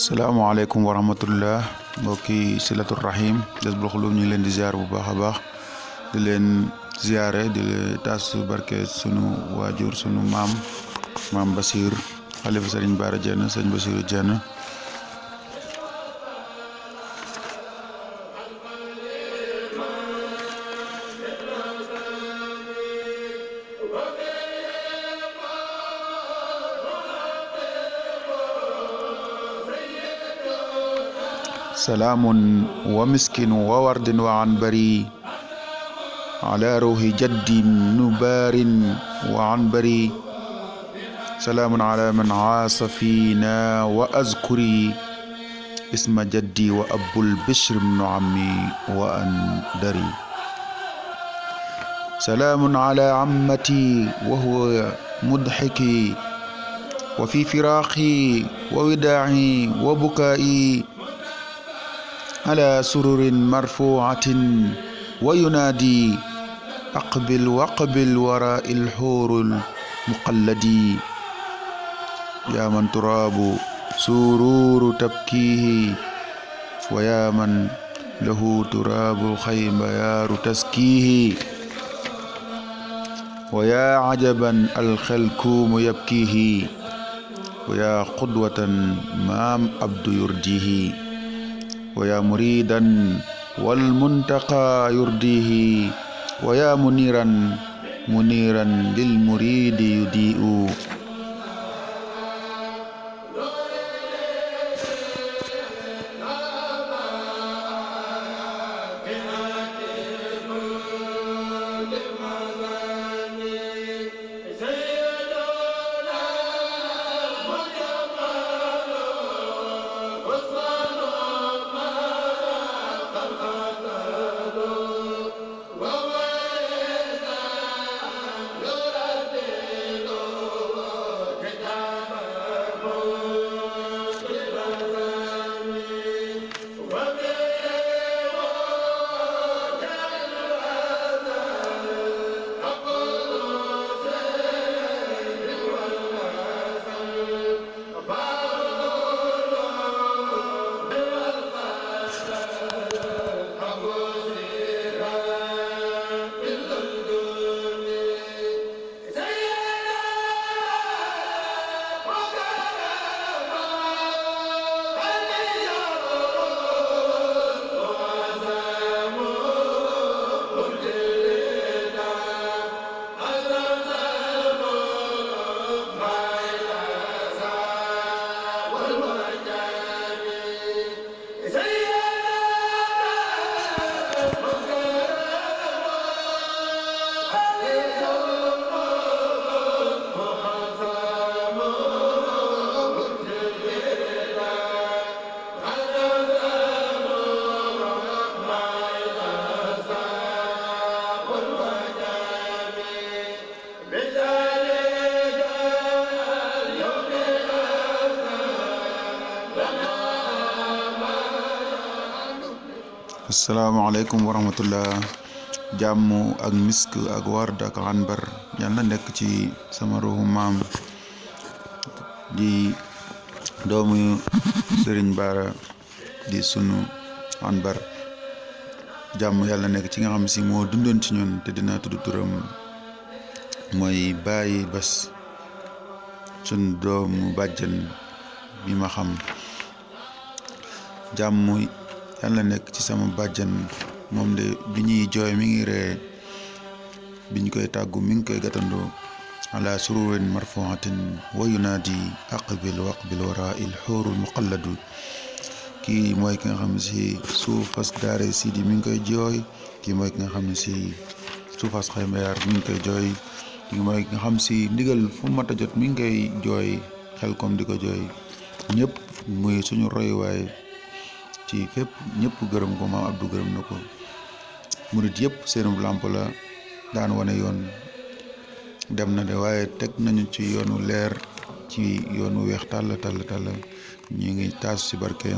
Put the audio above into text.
salaamaaleykum wa rahmatullah mbokki silatul rahim Jazbul Xulub ñu ngi leen di ziar bu baax a baax di leen ziare di taas barke sunu waajur sunu maam Basir xalifa sëriñ Bara Diène sëriñ Basiru Diène salaamun wa miskin wa wardin wa anbari ala ruhi jaddin nubarin wa anbari salaamun ala man aasa fiina wa azkuri isma jaddi wa abul bishr ibnu ammi wa andari salaamun ala ammati wa huwa mudhiki wa fi firaqi wa widaa'i wa bukaa'i على سرر مرفوعة وينادي أقبل وأقبل وراء الحور المقلدي يا من تراب سرور تبكيه ويا من له تراب خيميار تسكيه ويا عجبا الخلكوم يبكيه ويا قدوة مام عبد يرجيه ويا مريدا والمنتقى يرديه ويا منيرا للمريد يضيء asalaamaaleykum wa rahmatullah jàmm ak misk ak ward ak anbar yàlla nekk ci sama ruuxu maam di doomu sëriñ Bara di sunu anbar jàmm yàlla nekk ci nga xam si moo dundoon ci ñun te dina tudd turam mooy Baye Bass sunu doomu bàjjan bi ma xam jàmm yàlla nekk ci sama bàjjan moom de bi ñuy jooy mi ngi ree biñ koy tàggu mi ngi koy gàttandoo ala sururin marfuatin wa yunaadi aqbil waqbil wara il xuurul muqalladu kii mooy ki nga xam ne si suufas daare sidi mi ngi koy jooy kii mooy ki nga xam ne si suufas xaymayaar mi ngi koy jooy kii mooy ki nga xam si ndigal fu mat a jot mi ngi koy jooy xel kom di ko jooy ñëpp muy suñu royuwaay ci fépp ñëpp gërëm ko maam Abdou gërëm na ko murit yëpp seenu làmp la daan wane yoon dem na de waaye teg nañu ci yoonu leer ci yoonu weex tàll ñu ngi taas ci barkeem